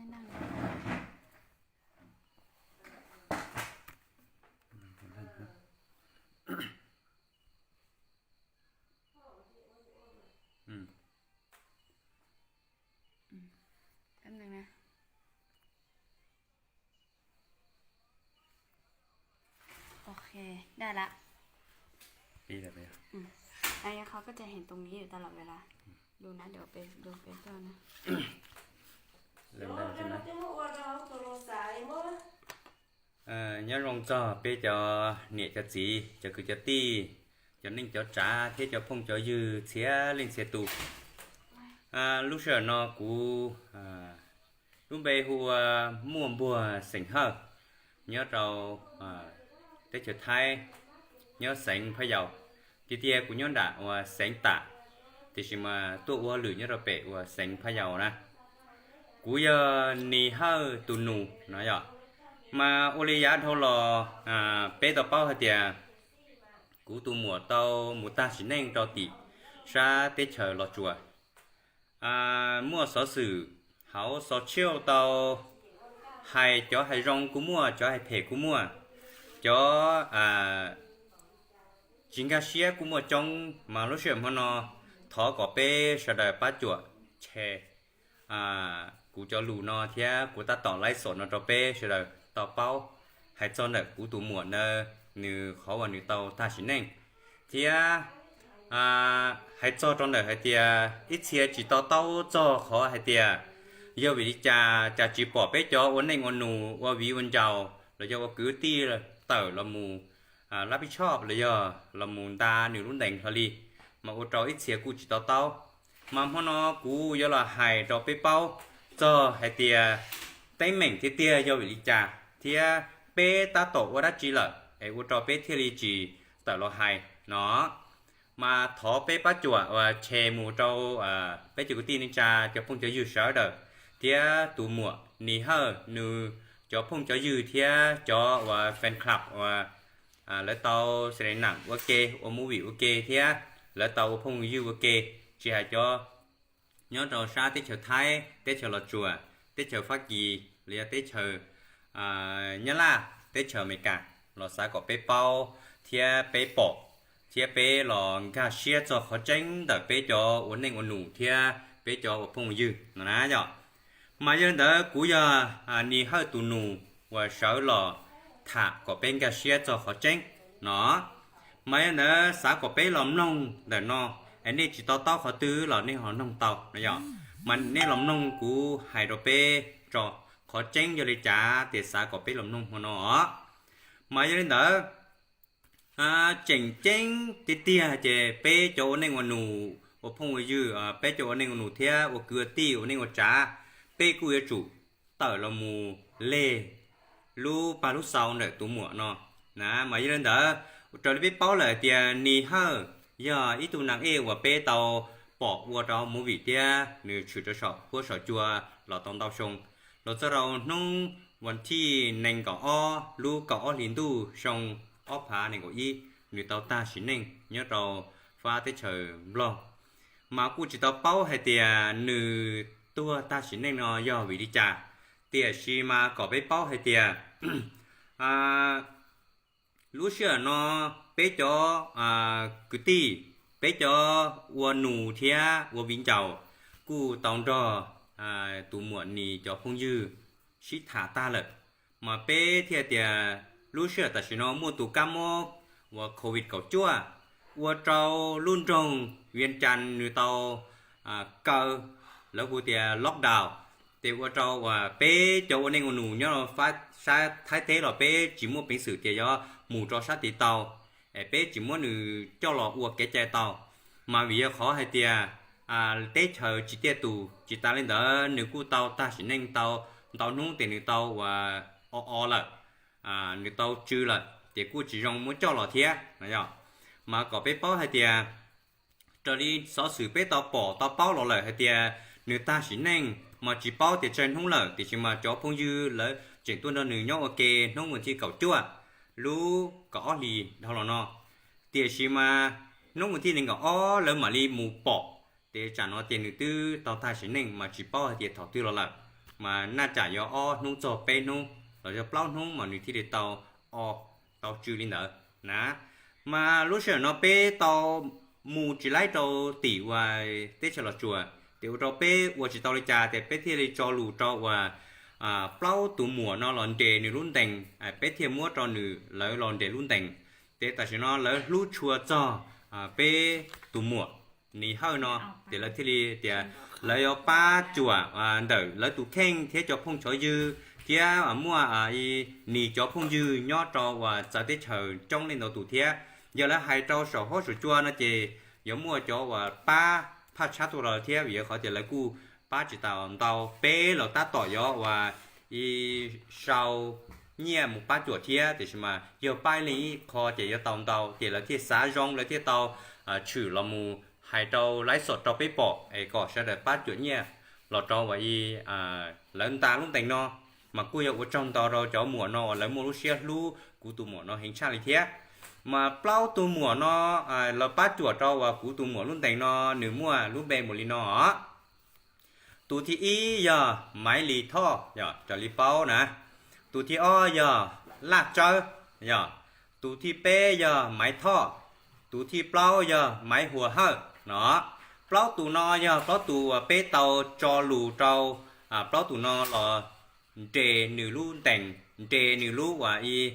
Ok,ได้ละ Pib lawm puas yog? Anh, khó có thể hiện tùng nghĩa được ta lặp lại là. Đừng nói được về, đừng về cho nó. Nyob zoo txog peb cov niam cov txiv, cov kwv cov tij, cov neej cov tsav thiab cov phooj cov ywg txhia leej txhia tus. Lub sij hawm no kuv lub npe hu ua Muaj Npuag xeem Hawj, nyob rau teb chaws Thaib, nyob xeev Phaj Yaus. Tiag tiag kuv nyob nram uas xeev Tam, tiam sis mas tuaj ua hauj lwm nyob rau pem uas xeev Phaj Yaus na. Kuv yog Nis Hawj tus nus no yom. Mas ua li yav dhau los peb tau paub hais tias kuv tus muam tau mus tag sim neej rau tim sab teb chaws Los Tsuas. Muaj xov xwm hauv xov tshiab tau hais, cov hais zoo kuj muaj, cov hais phem kuj muaj. Cov tsis nkag siab kuj muaj coob, mas lub sij hawm hmo no thov kom peb sawv daws pab cuam tshe kuv cov lus no thiab kuv tab tom laib xom no rau peb sawv daws tau paub hais txog ntawm kuv tus muam ntawd, nws qhov uas nws tau tag sim neej. Thiab hais txog rau ntawm hais tias ib txhia tsis to taub txog qhov hais tias yog vim li cas cas tsis pom peb cov ua neej ua nus, ua viv ua ncaus los yog ua kwv tij tawm los mus lab pij tshoj los yog los mus nta nws lub ntees hlo li, mas ua rau ib txhia kuj tsis to taub. Mas hmo no kuv yuav los hais rau peb paub txog hais tias teeb meem tiag tiag yog vim li cas thiab peb tab tom ua dab tsi lawm es ua rau peb thiaj li tsis tawm los hais no. Mas thov peb pab cuam uas tshe mus rau peb cov kwv tij neej tsa, cov phooj cov ywg sawv daws, thiab tus muam Nis Hawj nws cov phooj cov ywg thiab cov uas fan club uas lawv tau xi nees nam ua ke, ua movie ua ke thiab lawv tau ua phooj ywg ua ke, tsis hais cov nyob rau sab teb chaws Thaib, teb chaws Los Tsuas, teb chaws Fab Kis los yog teb chaws Nyab Laj, teb chaws Amelikas los xav kom peb paub thiab peb pom thiab peb los nkag siab txog qhov tseeb ntawm peb cov ua neej ua nus thiab peb cov ua phooj ywg no na yom. Mas yog li ntawd kuv yog Nis Hawj tus nus uas sawv los tham kom peb nkag siab txog qhov tseeb no. Mas yog li ntawd xav kom peb los mloog ntawm no, es nej tsis to taub qhov twg los nej ho mloog tau no yom. Mas nej los mloog kuv hais rau peb tso, qhov tseeb yog li cas ces xav kom peb los mloog hmo no os. Mas yog li ntawd, tseem ceeb tiag tiag ces peb cov ua neej ua nus, ua phooj ua ywg, peb cov ua neej ua nus thiab ua kwv ua tij ua neej ua tsav, peb kuj yuav tsum tawm los mus leg lub paj lub xau ntawm tus muam no na. Mas yog li ntawd, raws li peb paub lawm hais tias Nis Hawj yog ib tug nas ej uas peb tau pom ua rau movie thiab nws tshwm rau saum huab saum cua los tau ntau xyoo, los txog rau hnub vas thij nees nkaum ob lub kaum ob hlis ntuj xyoo ob phav nees nkaum ib, nws tau tag sim neej nyob rau fab teb chaws Nplog. Mas kuj tsis tau paub hais tias nws tuag tag sim neej no yog vim li cas, tiam sis mas kom peb paub hais tias lub sij hawm no peb cov kwv tij, peb cov ua nus thiab ua viv ncaus kuj tau nrog tus muam Nis cov phooj ywg sib tham tag lawm. Mas peb thiaj tias lub sij hawm tam sim no muaj tus kab mob uas covid kaum cuaj ua rau lub nroog Vias Cas nws tau kaw, lawv hu tias lockdown, ces ua rau uas peb cov ua neej ua nus nyob sab Thaib teb los peb tsis muaj peev xwm tias yuav mus rau sab tid tau, es peb tsis muab nws coj los ua kev cai tau. Mas vim yog qhov hais tias teb chaws tsis tiaj tus, tsis tas li ntawd nws kuj tau tag sim neej tau ntau hnub ces nws tau uas o o lawm, nws tau tsw lawm ces kuj tsis zoo muab coj los thiab no yom. Mas kom peb paub hais tias raws li xov xwm peb tau pom tau paub los lawm hais tias nws tag sim neej mas tsis paub tias tsawg hnub lawm, tiam sis mas cov phooj ywg lawv tseem tuaj nrog nws nyob ua ke hnub vas thij kaum cuaj lub kaum ob hlis dhau los no. Tiam sis mas hnub vas thij nees nkaum ob lawv mam li mus pom, ces tsam no tias nws twb tau tag sim neej mas tsis paub hais tias thaum twg los lawm. mas naj tsam yuav ob hnub txog peb hnub los yog plaub hnub mas nws thiaj li tau o, tau tsw li ntawd na. Mas lub sij hawm no peb tau mus tsis laib rau tim uas teb chaws Los Tsuas, ces ua rau peb ua tsis tau li cas, ces peb thiaj li tso lus rau uas plaub tus muam no los nres nws lub ntees, peb thiaj muab rau nws, lawv los nres lub ntees. Ces tam sim no lawv hlub tshua txog peb tus muam Nis Hawj no, ces lawv thiaj li tias lawv yuav pab cuam ntawm lawv tus kheej thiab cov phooj cov ywg, thiab muaj nis cov phooj ywg nyob rau uas txawv teb chaws coob leej ntau tus thiab. Yog lawv hais rau saum huab saum cua no ces yuav muaj cov uas pab phaj tshab tuaj rau lawv thiab, vim yog qhov tias lawv kuj pab tsis tau ntau. Peb los tab tom yuav uas ib sau nyiaj mus pab cuam thiab, tiam sis mas yog pab ib leeg ib qho ces yuav tau ntau, ces lawv thiaj xav zoo, lawv thiaj tau tshwm los mus hais rau live show rau peb pom es kom sawv daws pab cuam nyiaj los rau uas lawv nta lub ntees no. Mas kuj yog ua tsaug ntau rau cov muam no uas lawv muaj lub siab hlub kuv tus muam no heev tshaj li thiab. Mas plaub tus muam no los pab cuam rau uas kuv tus muam lub ntees no nws muaj lub npe mus li no os. Tus thib ib yog Maiv Lis Thoj, yog raws li paub na. Tus thib ob yog Laj Tsawb, yog. Tus thib peb yog Maiv Thoj. Tus thib plaub yog Maiv Hua Hawj no. Plaub tus no yog plaub tus uas peb tau tso lus rau plaub tus no los nres nws lub ntees, nres nws lub uas ib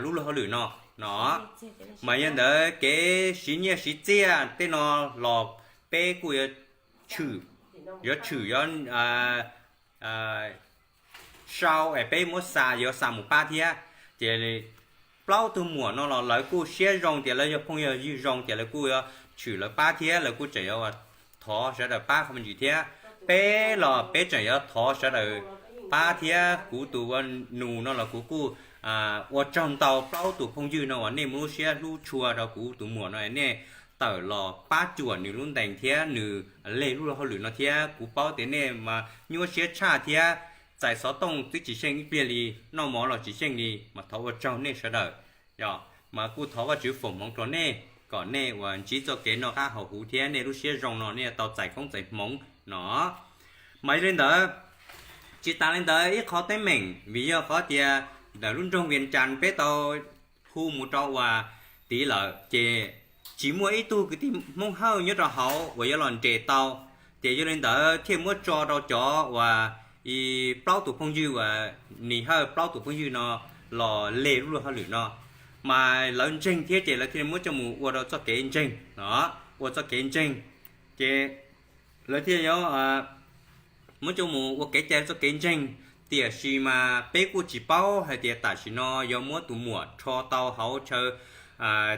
lub luag hauj lwm no no. Mas yog ntawd kev siv nyiaj siv txiaj tej no los peb kuj yuav tshwm, yuav tshwm yuav sau es peb muab xa, yuav xa mus pab thiab. Ces plaub tug muam no los lawv kuj siab zoo tias lawv yog phooj yog ywg zoo, ces lawv kuj yuav tshwm lawv pab thiab, lawv kuj tseem yuav thov sawv daws pab qhov me ntsis thiab. Peb los peb tseem yuav thov sawv daws pab thiab. Kuv tus ua nus no los kuv kuj ua tsaug ntau plaub tus phooj ywg no uas nej muaj lub siab hlub tshua rau kuv tus muam no, nej tawm los pab cuam nws lub ntees thiab nws leg lub luag hauj lwm no thiab. Kuv paub tias nej mas nyuaj siab tshaj thiab, txais xov tooj twb tsis xyeej ib pliag li, noj mov los tsis xyeej li, mas thov ua tsaug nej sawv daws. Yog mas kuj thov Vajtswv foom hmoov rau nej kom nej uas ntsib txoj kev noj qab haus huv thiab nej lub siab zoo no nej tau txais koob txais hmoov no. Mas yog li ntawd, tsis tas li ntawd ib qho teeb meem, vim yog qhov tias ntawm lub nroog Vias Cas peb tau hu mus rau uas tid lawm, ces tsis muaj ib tug kwv tij Hmoob Hawj nyob rau hauv uas yuav los nres tau. Ces yog li ntawd thiaj muab tso rau cov uas plaub tus phooj ywg uas Nis Hawj plaub tus phooj ywg no los leg lub luag hauj lwm no. Mas lawv ntseeg thiab ces lawv thiaj li muab coj mus ua rau txoj kev ntseeg no, ua txoj kev ntseeg. Ces lawv thiaj muab coj mus ua kev cai txoj kev ntseeg. Tiam sis mas peb kuj tsis paub hais tias tam sim no yuav muab tus muam rho tau hauv chaw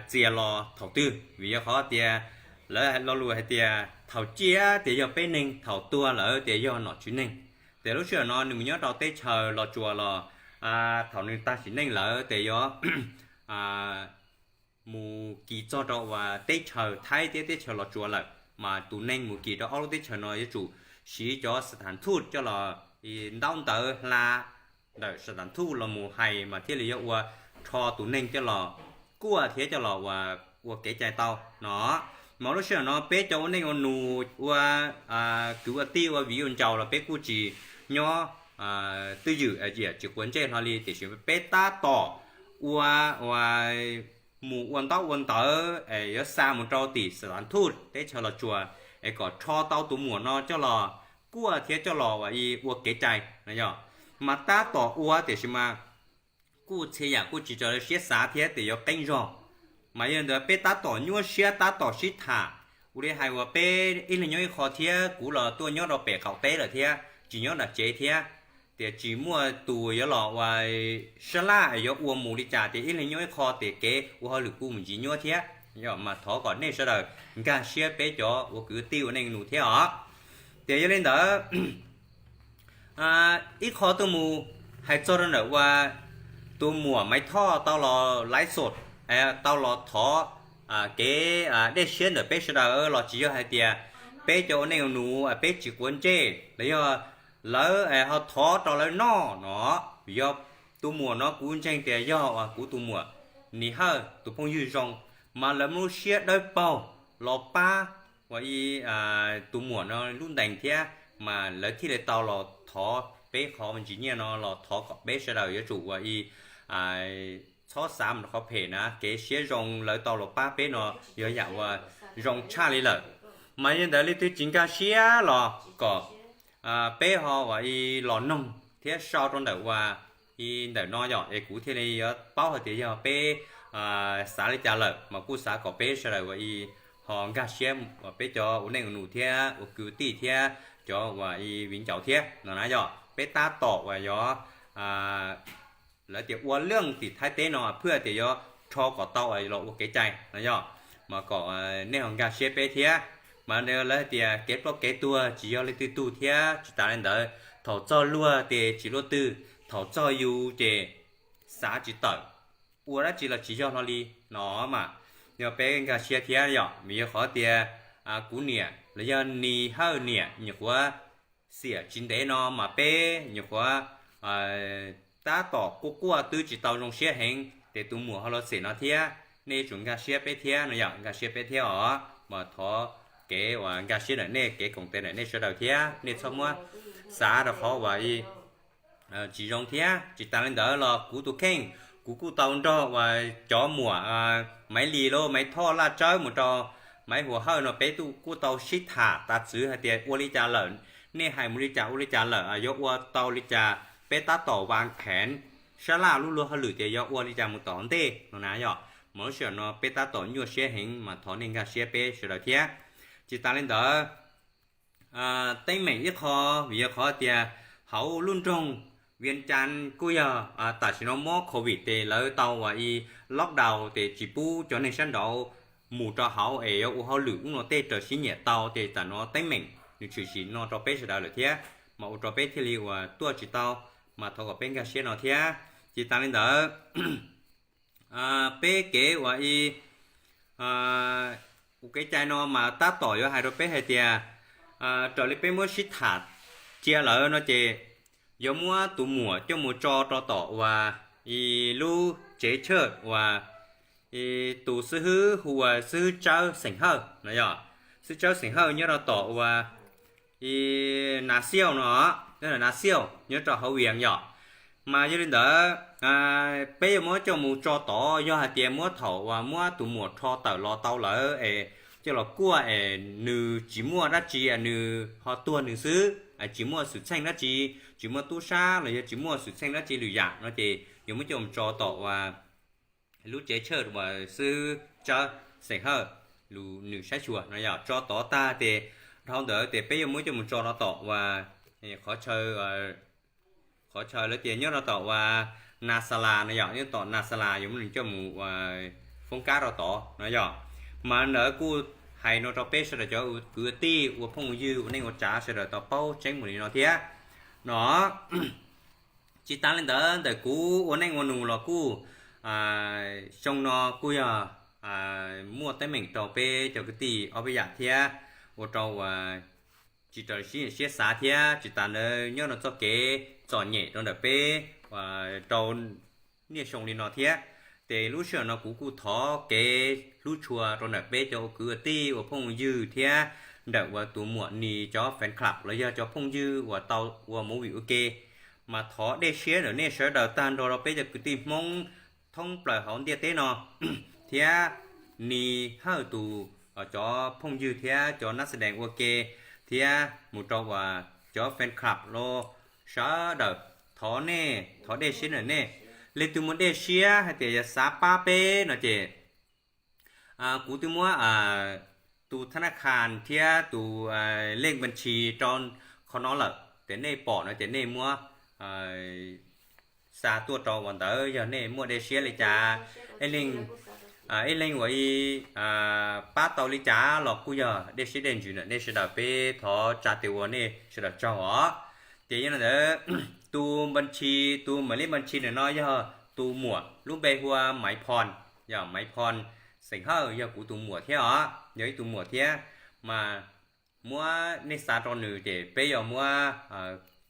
txias los thaum twg, vim yog qhov tias lawv lo lus hais tias thaum ciaj tias yog peb neeg, thaum tuag lawm tias yog nom tswv neeg. Tias lub sij hawm no nws mus nyob rau teb chaws Los Tsuas los thaum nws tag sim neej lawm tias yuav mus kis txog rau uas teb chaws Thaib thiab teb chaws Los Tsuas lawm, mas tus neeg mus kis rau ob lub teb chaws no yuav tsum siv cov xa thas thuj coj los, ntaub ntawv hla ntawm xa thas thuj los mus hais mas thiaj li yuav ua rho tus neeg coj los kuaj thiab coj los ua kev cai tau no. Mas lub sij hawm no peb cov ua neej ua nus, ua kwv ua tij, ua viv ua ncaus los peb kuj tsis nyob twj ywm, tsis quav ntsej hlo li, tiam sis peb tab tom ua, ua mus ua ntaub ua ntawv es yuav xa mus rau tim xa thas thuj teb chaws Los Tsuas es kom rho tau tus muam no coj los kuaj thiab coj los ua kev cai no. Yog mas tab tom ua tiam sis mas kuj txhia yam kuj tsis raws siab xav thiab tias yuav qeeb zog. Mas yog li ntawd peb tab tom nyuaj siab tab tom sib tham, ua li hais uas peb ib leeg nyob ib qho thiab kuv los tuaj nyob rau pem qaum teb lawm thiab tsis nyob nram tsev thiab, tias tsis muaj tus yuav los ua sab laj yuav ua mus li cas, tias ib leeg nyob ib qho tias kev ua hauj lwm kuj mus ntsis nyuaj thiab. Yog mas thov kom nej sawv daws nkag siab peb cov ua kwv tij ua neej nus thiab os. Tias yog li ntawd, ib qho tuaj mus hais txog rau ntawm uas tus muam Maiv Thoj tau los live show, tau los thov kev dej siab ntawm peb sawv daws los tsis yog hais tias peb cov ua neej ua nus peb tsis quav ntsej los yog lawv ho thov rau lawv noj no. Yog tus muam no kuv ntseeg tias yog uas kuv tus muam Nis Hawj tus phooj ywg zoo, mas lawv muaj lub siab dawb paug los pab uas tus muam no lub ntees thiab mas lawv thiaj li tau los thov peb qhov me ntsis nyiaj no los thov kom peb sawv daws yuav tsum ua ib txhob xav mus rau qhov phem na, kev siab zoo lawv tau los pab peb no yog yam uas zoo tshaj li lawm. Mas yog ntawd leej twg tsis nkag siab los kom peb ho ua ib los noog thiab sau rau ntawm ua ib ntawm no yom, es kuv thiaj li yuav paub hais tias yog peb xav li cas lawm, mas kuj xav kom peb sawv daws ua ib ho nkag siab, peb cov ua neej ua nus thiab ua kwv ua tij thiab cov ua ib viv ncaus thiab no na yog peb tab tom uas yog lawv tias ua leej tim Thaib teb no phwj tias yuav rho kom tau los ua kev cai no yog, mas kom nej ho nkag siab peb thiab. Mas lawv hais tias kev ploj kev tuag tsis yog leej twg tug thiab, tsis tas li ntawd thaum txog luag ces tsis luaj twg, thaum txog yus ces xav tsis tawm, ua dab tsi los tsis yog hlo li no mas yog peb nkag siab thiab yom, vim yog qhov tias kuv niam los yog Nis Hawj niam nyuam qhuav xiam tsis ntev no mas peb nyuam qhuav tab tom quaj quaj twb tsis tau zoo siab heev ces tus muam ho los xiam no thiab, nej yuav tsum nkag siab peb thiab no yom, nkag siab peb thiab os, mas thov kev uas nkag siab ntawm nej, kev koom tes ntawm nej sawv daws thiab, nej txhob muab xav rau qhov uas tsis zoo thiab. Tsis tas li ntawd los kuv tus kheej, kuv kuj tau nrog uas cov muam Maiv Lis los Maiv Thoj Laj Tsawb mus rau Maiv Huas Hawj no peb kuj tau sib tham tas txwv hais tias ua li cas lawm, nej hais mus li cas ua li cas lawm, yuav ua tau li cas, peb tab tom vas kheev sab laj lub luag hauj lwm tias yuav ua li cas mus tom ntej no na yom. Mas lub sij hawm no peb tab tom nyuaj siab heev mas thov nej nkag siab peb sawv daws thiab. Tsis tas li ntawd teeb meem ib qho, vim yog qhov tias hauv lub nroog Vias Cas kuj yog tam sim no mob covid ces lawv tau uas ib lockdown ces tsis pub cov neeg sab nraud mus rau hauv es yuav ua hauj lwm ub no tej raws siab nyiam tau ces tam no teeb meem nws tshwm sim no rau peb sawv daws lawm thiab, mas ua rau peb thiaj li uas tuaj tsis tau, mas thov kom peb nkag siab no thiab. Tsis tas li ntawd peb kev uas ib ua kev cai no mas tab tom yuav hais rau peb hais tias raws li peb muab sib tham cia lawm no ces yuav muab tus muam coj mus tso rau tom uas ib lub tsev church uas tus xib hwb hu ua xib hwb Tsawb xeem Hawj no yog, xib hwb Tsawb xeem Hawj nyob rau tom uas ib Nas Xiauj no, nyob Nas Xiauj nyob rau hauv Vias yom. Mas yog li ntawd peb yuav muab coj mus tso tod, yog hais tias muab thaum uas muab tus muam rho tawm los tau lawm es coj los kuaj es nws tsis muaj dab tsi, nws ho tuag nws xwb, tsis muaj xwm txheej dab tsi, tsis muaj tub sab los yog tsis muaj xwm txheej dab tsi lwm yam no ces yuav muab coj mus tso tom uas lub tsev church uas xib hwb Tsawb xeem Hawj nws saib xyuas no yog tso tod tag ces dhau ntawd ces peb yuav muab coj mus tso rau tom uas qhov chaw lawv tias nyob rau tom uas Nas Xas Las no yog, nyob tom Nas Xas Las yuav muab nws coj mus uas foob kab rau tod no yog. Mas ntawd kuj hais no rau peb sawv daws cov kwv tij ua phooj ywg ua neej ua tsav sawv daws tau paub tseeb mus li no thiab no. Tsis tas li ntawd ntawm kuv ua neej ua nus los kuj xyoo no kuj yog muaj teeb meem rau peb cov kwv tij ob peb yam thiab, ua rau uas tsis raws siab nyiam siab xav thiab. Tsis tas ntawd nyob rau txoj kev txom nyem rau ntawm peb rau niaj xyoo li no thiab. Ces lub sij hawm no kuv kuj thov kev hlub tshua rau ntawm peb cov ua kwv ua tij ua phooj ywg thiab ntawm uas tus muam Nis cov fan club los yog cov phooj ywg uas tau ua movie ua ke, mas thov dej siab ntawm nej sawv daws tag nrho rau peb cov kwv tij Hmoob thoob plaws hauv ntiaj teb no thiab Nis Hawj tus cov phooj ywg thiab cov nab xas dees ua ke thiab mus rau uas cov fan club los sawv daws, thov nej thov dej siab ntawm nej. Leej twg muaj dej siab hais tias yog xav pab peb no ces kuv twb muab tus thab nab khas thiab tus lej npas tshis rau qhov no lawm, ces nej pom no ces nej muab xa tuaj rau uas ntawd yog nej muaj dej siab li cas, ib leeg uas ib pab tau li cas los kuj yog dej siab dej ntsws ntawm nej sawv daws, peb thov tsa tes ua nej sawv daws tsaug os. Ces yog li ntawd tus npas tshis, tus mam lej npas tshis ntawm no yog tus muam lub npe hu ua Maiv Phon, yog Maiv Phon xeem Hawj yog kuv tus muam thiab os, yog ib tug muam thiab. Mas muab nej xa rau nws ces peb yuav muab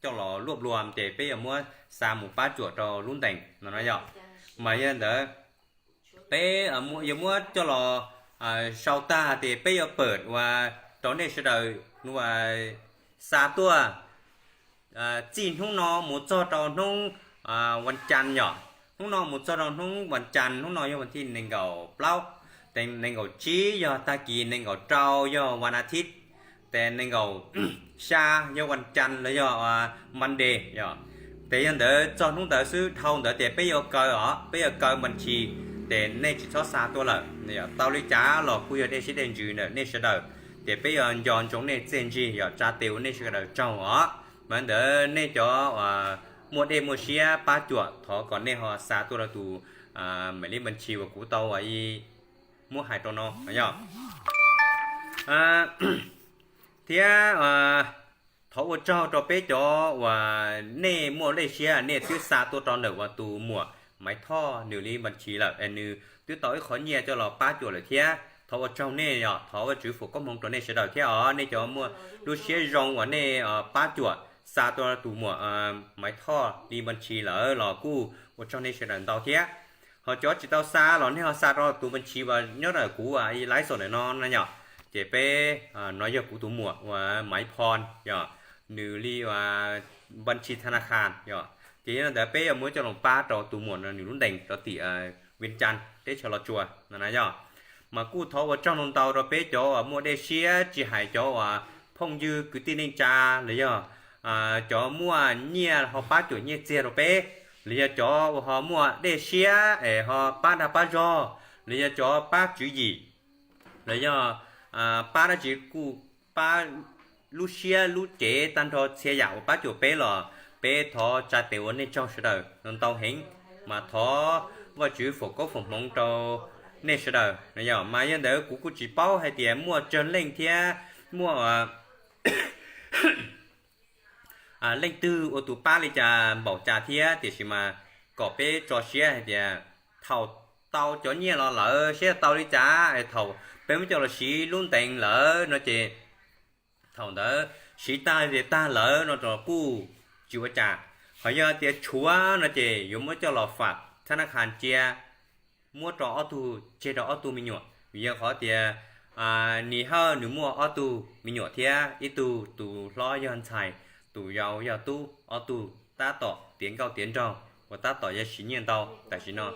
coj los luaj luas ces peb yuav muab xa mus pab cuam rau lub ntees no no yog. Mas yog li ntawd peb yuav muab coj los sau tag ces peb yuav pawm uas rau nej sawv daws ua xa tuaj txij hnub no mus txog rau hnub vas cas yom. Hnub no mus txog rau hnub vas cas, hnub no yog vas thij nees nkaum plaub, tes nees nkaum tsib yog tag kis, nees nkaum rau yog vas as thiv, tes nees nkaum xya yog vas cas los yog Monday yom. Tes yog ntawd txog hnub ntawd xwb, dhau ntawd tes peb yuav kaw os, peb yuav kaw vas thij, tes nej tsis txhob xa tuaj lawm. Tau li cas los kuj yog dej siab dej ntsws ntawm nej sawv daws, ces peb yuav nco ntsoov nej txiaj ntsig yom, tsa tes ua nej sawv daws tsaug os. Mas ntawd nej cov muaj dej muaj siab pab cuam thov kom nej ho xa tuaj rau tus mam li vas thij uas kuv tau muab hais rau no yog. Thiab thov ua tsaug rau peb cov uas nej muaj dej siab nej twb xa tuaj rau ntawm uas tus muam Maiv Thoj nws li vas thij lawm es nws twb tau ib qho nyiaj coj los pab cuam lawm thiab. Thov ua tsaug nej yom, thov Vajtswv foom koob hmoov rau nej sawv daws thiab os. Nej cov muaj lub siab zoo uas nej pab cuam xa tuaj tus muam Maiv Thoj li vas thij lawm los kuj ua tsaug nej sawv daws ntau thiab. Ho cov tsis tau xa los nej ho xa rau tus vas thij uas nyob ntawm kuv ib live show ntawm no na yom. Ces peb, no yog kuv tus muam uas Maiv Phoj yom, nws li vas thij tha na kha yom. Ces yog li ntawd peb yuav muab coj los pab rau tus muam no nws lub ntees rau tim Vias Cas teb chaws Los Tsuas no na yom. Mas kuj thov ua tsaug ntau rau peb cov uas muaj dej siab, tsis hais cov uas phooj ywg kwv tij neej tsa, los yog cov muaj nyiaj ho pab cuam nyiaj txiag rau peb, los yog cov uas ho muaj dej siab es ho pab dag pab zog, los yog cov pab tswv yim, los yog pab dab tsi kuj pab lub siab lub cev tag nrho txhia yam uas pab cuam peb los peb thov tsa tes ua nej tsaug sawv daws ntau heev. Mas thov Vajtswv foom koob foom hmoov rau nej sawv daws no yom. Mas yog ntawd kuv kuj tsis paub hais tias muaj tsawg leej thiab muaj leej twg ua tus pab li cas npaum cas thiab, tiam sis mas kom peb tso siab hais tias thaum tau cov nyiaj los lawm seb tau li cas, thaum peb muab coj los siv lub ntees lawm no ces thaum ntawd siv tag ces tag lawm no los kuj tsis ua cas. Ho yog tias tshuav no ces yuav muab coj los fam thab nab khas cia, muab rau ob tug, tseg rau ob tug me nyuam, vim yog qhov tias Nis Hawj nws muaj ob tug me nyuam thiab ib tug tus hlob yog ntxhais, tus yau yog tub, ob tug tab tom tiav nkauj tiav nraug uas tab tom yuav siv nyiaj ntau tam sim no.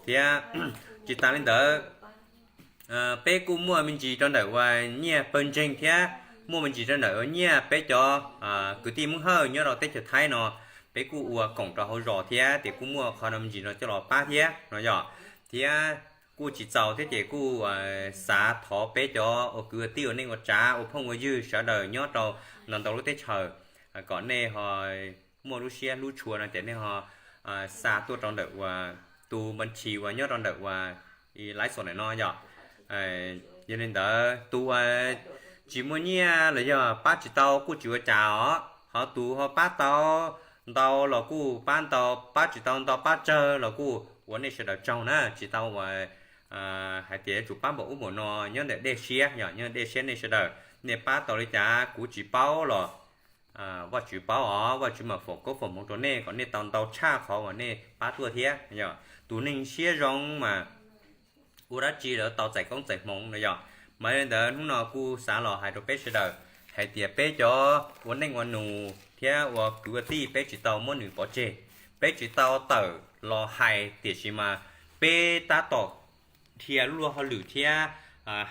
Thiab tsis tas li ntawd, peb kuj muaj me ntsis rau ntawm uas nyiaj pawg ntseeg thiab muaj me ntsis rau ntawm uas nyiaj peb cov kwv tij Hmoob Hawj nyob rau teb chaws Thaib no, peb kuj ua koom rau hauv zos thiab ces kuj muaj qhov no me ntsis no coj los pab thiab no yom. Thiab kuj tsis txaus thiab ces kuj xav thov peb cov ua kwv ua tij ua neej ua tsav ua phooj ua ywg sawv daws nyob rau ntau ntau lub teb chaws kom nej ho muaj lub siab hlub tshua no ces nej ho xa tuaj rau ntawm uas tus npas this uas nyob rau ntawm uas ib laiv xom ntawm no yom. Yog li ntawd tus uas tsis muaj nyiaj los yog pab tsis tau kuj tsis ua cas os, ho tus ho pab tau ntau los kuj pab ntau, pab tsis tau ntau pab tsawg los kuj ua nej sawv daws tsaug na, tsis tau uas hais tias yuav tsum pab npaum ub npaum no, nyob ntawm dej siab yom, nyob ntawm dej siab nej sawv daws, nej pab tau li cas kuv tsis paub los Vajtswv paub os, Vajtswv mam foom koob foom hmoov rau nej kom nej tau ntau tshaj qhov uas nej pab tuaj thiab yom. Tus neeg siab zoo mas ua dab tsi lawv tau txais koob txais hmoov no yom. Mas li ntawd hnub no kuj xav los hais rau peb sawv daws hais tias peb cov ua neej ua nus thiab ua kwv ua tij peb tsis tau muab nws pov tseg, peb tsis tau tawm los hais, tiam sis mas peb tab tom dhia lub luag hauj lwm thiab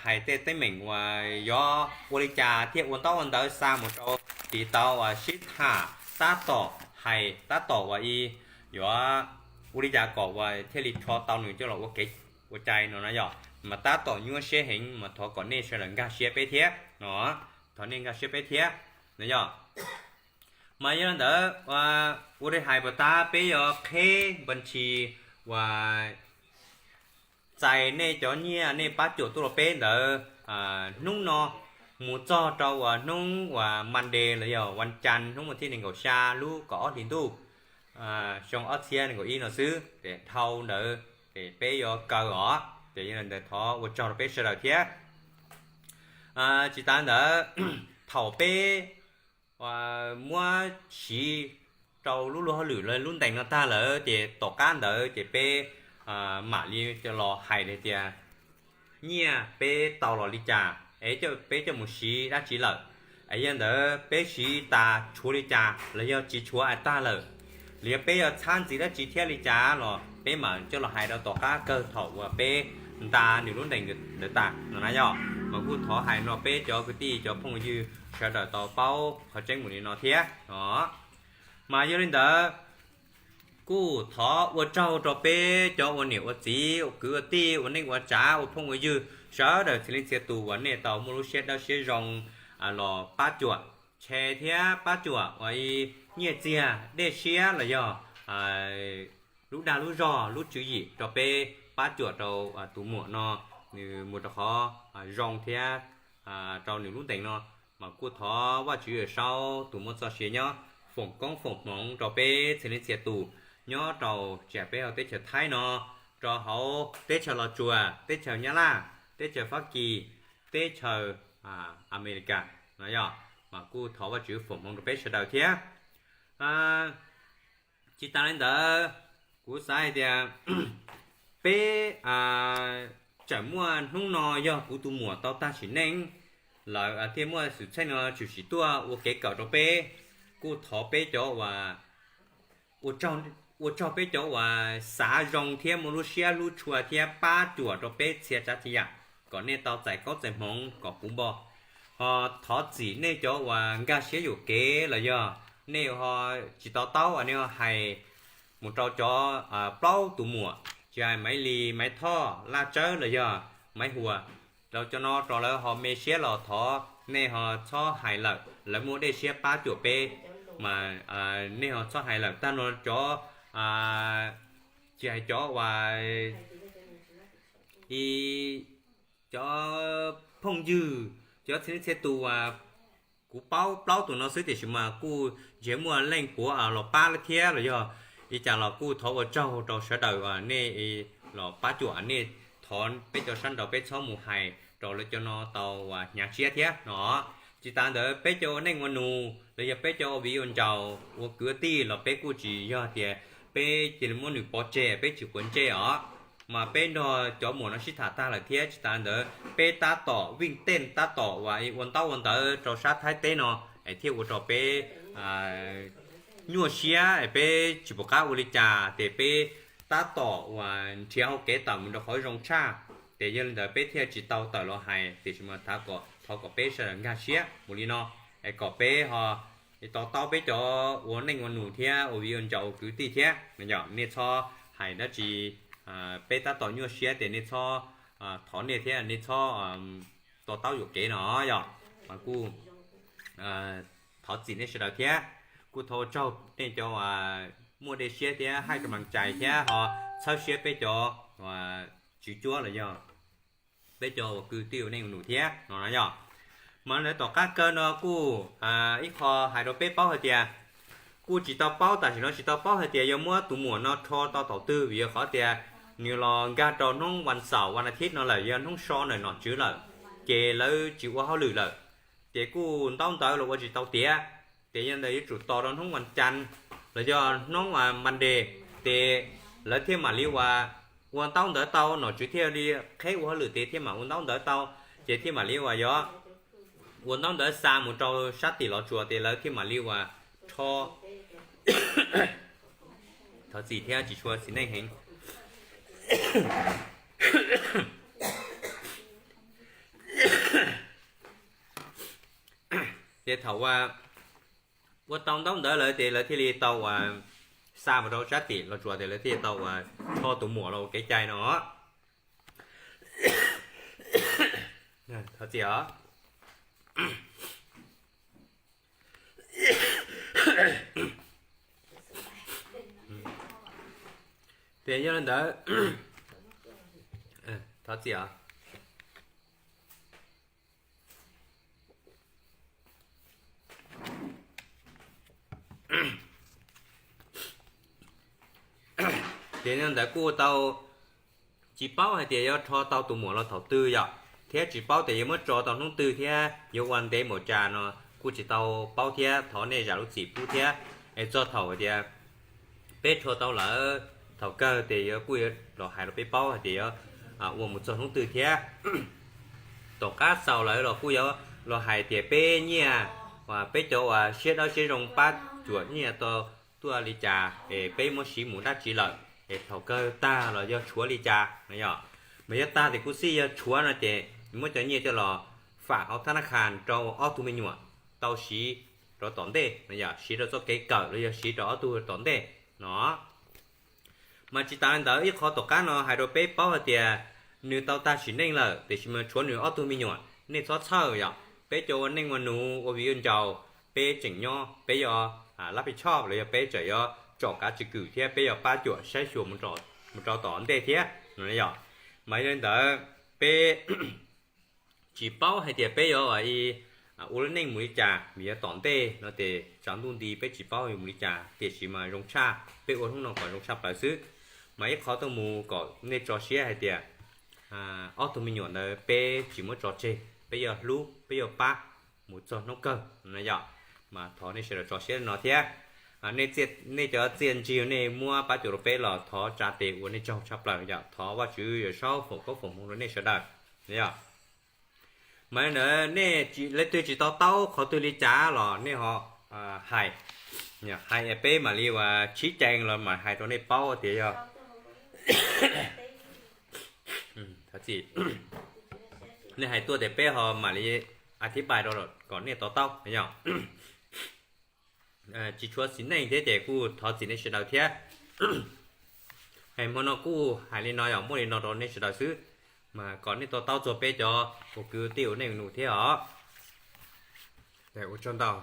hais tej teeb meem uas yuav ua li cas thiaj ua ntaub ua ntawv xa mus rau tiv tau uas sib tham, tab tom hais tab tom uas ib yuav ua li cas kom uas thiaj li rho tau nws coj los ua kev ua cai no na yom. Mas tab tom nyuaj siab heev mas thov kom nej sawv daws nkag siab peb thiab no, thov nej nkag siab peb thiab no yom. Mas yog li ntawd ua li hais puas tab peb yuav qheb npas this uas txais nej cov nyiaj nej pab cuam tuaj rau peb ntawd hnub no mus txog rau uas hnub uas Monday los yog vas cas hnub vas thij nees nkaum xya lub kaum ob hlis ntuj xyoo ob txhiab nees nkaum ib no xwb ces dhau ntawd ces peb yuav kaw os. Ces yog li ntawd thov ua tsaug rau peb sawv daws thiab. Tsis tas ntawd, thaum peb muab siv rau lub luag hauj lwm lub ntees no tag lawm ces tom qab ntawd ces peb mam li los hais tias nyiaj peb tau los li cas es peb coj mus siv dab tsi lawm. Es yog ntawd peb siv tas tshuav li cas los yog tsis tshuav hais tag lawm, los yog peb yuav txhab ntxiv dab tsi thiab li cas los peb mam coj los hais rau tom qab kawg thaum uas peb nta nws lub ntees ntawd tas no na yog. Mas kuj thov hais no peb cov kwv tij cov phooj ywg sawv daws tau paub qhov tseeb mus li no thiab os. Mas yog li ntawd, kuj thov ua tsaug rau peb cov ua niam ua txiv, ua kwv ua tij, ua neej ua tsav, ua phooj ua ywg sawv daws txhia leej txhia tus uas nej tau muaj lub siab dawb siab zoo los pab cuam, ntshe thiab pab cuam uas nyiaj txiag dej siab los yog lub dag lub zog lub tswv yim rau peb, pab cuam rau tus muam no nws mus rau qhov zoo thiab rau nws lub ntees no. Mas kuj thov Vajtswv Yawm Saub tus muaj txoj sia nyob foom koob foom hmoov rau peb txhia leej txhia tus nyob rau tsis hais peb hauv teb chaws Thaib no, rau hauv teb chaws Los Tsuas, teb chaws Nyab Laj, teb chaws Fab Kis, teb chaws Amelikas no yog. Mas kuj thov Vajtswv foom hmoov rau peb sawv daws thiab. Tsis tas li ntawd, kuv xav hais tias peb tseem muaj hnub no yog kuv tus muam tau tag sim neej lawm thiaj muaj xwm txheej no tshwm sim tuaj ua kev kawm rau peb. Kuj thov peb cov uas ua tsaug peb cov uas xav zoo thiab muaj lub siab hlub tshua thiab pab cuam rau peb txhia tsav txhia yam kom nej tau txais koob txais hmoov kom puv npo. Ho thov txim nej cov uas nkag siab yuam kev los yog nej ho tsis to taub uas nej ho hais mus rau cov plaub tus muam, tsis hais Maiv Lis, Maiv Thoj, Laj Tsawb los yog Maiv Huas, rau cov no rau lawv ho me siab los thov nej ho txhob hais lawm, lawv muaj dej siab pab cuam peb. Mas nej ho txhob hais lawm tag no cov, tsis hais cov uas cov phooj ywg, cov txhia txhia tus uas kuv paub plaub tus no xwb tiam sis mas kuj ntshe muaj leej puav los pab thiab los yog li cas los kuj thov ua tsaug rau sawv daws nej los pab cuam nej, thov peb cov sab nraud peb txhob mus hais rau lawv cov no tau ua hnyav siab thiab no. Tsis tas ntawd peb cov ua neej ua nus los yog peb cov ua viv ua ncaus ua kwv tij los peb kuj tsis yog tias peb cia li muab nws pov tseg peb tsis quav ntsej os. Mas peb nrog cov muam no sib tham tag lawm thiab tsis tas ntawd peb tab tom vij tej tab tom uas ua ntaub ua ntawv rau sab Thaib teb no es thiaj ua rau peb nyuaj siab es peb tsis pom qab ua li cas ces peb tab tom uas nrhiav hauv kev tawm mus rau qhov zoo tshaj. Ces yog li ntawd peb thiaj tsis tau tawm los hais tiam sis mas thov kom peb sawv daws nkag siab mus li no es kom peb ho to taub peb cov ua neej ua nus thiab ua viv ua ncaus ua kwv tij thiab. Nej txhob hais dab tsi, peb tab tom nyuaj siab ces nej txhob, thov nej thiab nej txhob to taub yuam kev no yog. Mas kuj thov txim nej sawv daws thiab kuj thov ua tsaug nej cov uas muaj dej siab thiab hais ka mas cais thiab ho txhawb siab peb cov tswv cuab los yog peb cov ua kwv tij ua neej ua nus thiab no yog. Mas ntawd tom qab kawg no kuj ib qho hais rau peb paub hais tias kuj tsis tau paub tam sim no tsis tau paub hais tias yuav muab tus muam no rho tau thaum twg vim yog qhov tias nws los nkag rau hnub vas xaum vas as thiv no lawm yog hnub so ntawm nom tswv lawm, ces lawv tsis ua hauj lwm lawm. Ces kuj ntaub ntawv los ua tsis tau tiav, ces yog ntawd yuav tsum tos rau hnub vas cas los yog hnub Monday, ces lawv thiaj mam li uas ua ntaub ntawv tau, nom tswv thiaj li qheb ua hauj lwm ces thiaj mam ua ntaub ntawv tau, ces thiaj mam li uas yog ua ntaub ntawv xa mus rau sab tim Los Tsuas ces lawv thiaj mam li uas rho. Thov txim thiab tsis tshua txiv neej heev. Ces thaum uas ua tau ntaub ntawv lawm ces lawv thiaj li tau uas xa mus rau sab tim Los Tsuas ces lawv thiaj li tau uas rho tus muam los ua kev cai no. Thov txim os. Ces yog li ntawd, thov txim os. Ces yog li ntawd kuj tau tsis paub hais tias yuav rho tau tus muam los thaum twg yom, thiab tsis paub tias yuav muab tso tau hnub twg thiab yuav ua ntev npaum cas no kuj tsis tau paub thiab thov nej zam lub txim pub thiab. Es txog thaum hais tias peb rho tau lawm, thaum kawg ces yuav kuj yuav los hais rau peb paub hais tias yuav ua mus txog hnub twg thiab. Tom qab xaus lawm los kuj yuav los hais tias peb nyiaj Peb cov uas siab dawb siab zoo pab cuam nyiaj tau tuaj li cas es peb muab siv mus dab tsi lawm, es thaum kawg tag los yog tshuav li cas no yom. Mas yog tag ces kuj xij yog tshuav no ces muab cov nyiaj coj los fam hauv thab nab khas rau ob tug me nyuam tau siv rau tom ntej no yom, siv rau txoj kev kawm los yog siv rau ob tug tom ntej no. Mas tsis tas li ntawd, ib qho tom qab no hais rau peb paub hais tias nws tau tag sim neej lawm tiam sis mas tshuav nws ob tug me nyuam, nej txhob txhawj yom. Peb cov ua neej ua nus ua viv ua ncaus, peb tseem nyob peb yuav lab pij tshoj los yog peb tseem yuav tsom kav tsis kwm thiab peb yuav pab cuam saib xyuas mus rau tom ntej thiab no yom. Mas yog li ntawd peb tsis paub hais tias peb yuav ua lub neej mus li cas vim yog tom ntej no ces tsaus ntuj nti peb tsis paub yuav mus li cas, tiam sis mas zoo tshaj peb ua hnub no kom zoo tshaj plaws xwb. Mas ib qho tuaj mus kom nej tso siab hais tias ob tug me nyuam ntawd peb tsis muab tso tseg, peb yuav hlub peb yuav pab mus txog hnub kawg no yom. Mas thov nej sawv daws tso siab no thiab. Nej cov txiaj ntsig nej muab pab cuam rau peb los thov tsa tes ua nej tsaug tshaj plaws yom. Thov Vajtswv Yawm Saub foom koob foom hmoov rau nej sawv daws yom. Mas ntawd nej leej twg tsis to taub qhov twg li cas los nej ho hais, hais peb mam li ua tshib cees los mam hais rau nej paub tias yog nej hais tuaj tias peb ho mam li a thib pais rau kom nej to taub yom. Tsis tshuav xiv neej thiab ces kuj thov txim nej sawv daws thiab. Hais hmo no kuj hais li no yog muaj li no rau nej sawv daws xwb, mas kom nej to taub txog peb cov ua kwv tij ua neej ua nus thiab os. Ua tsaug ntau.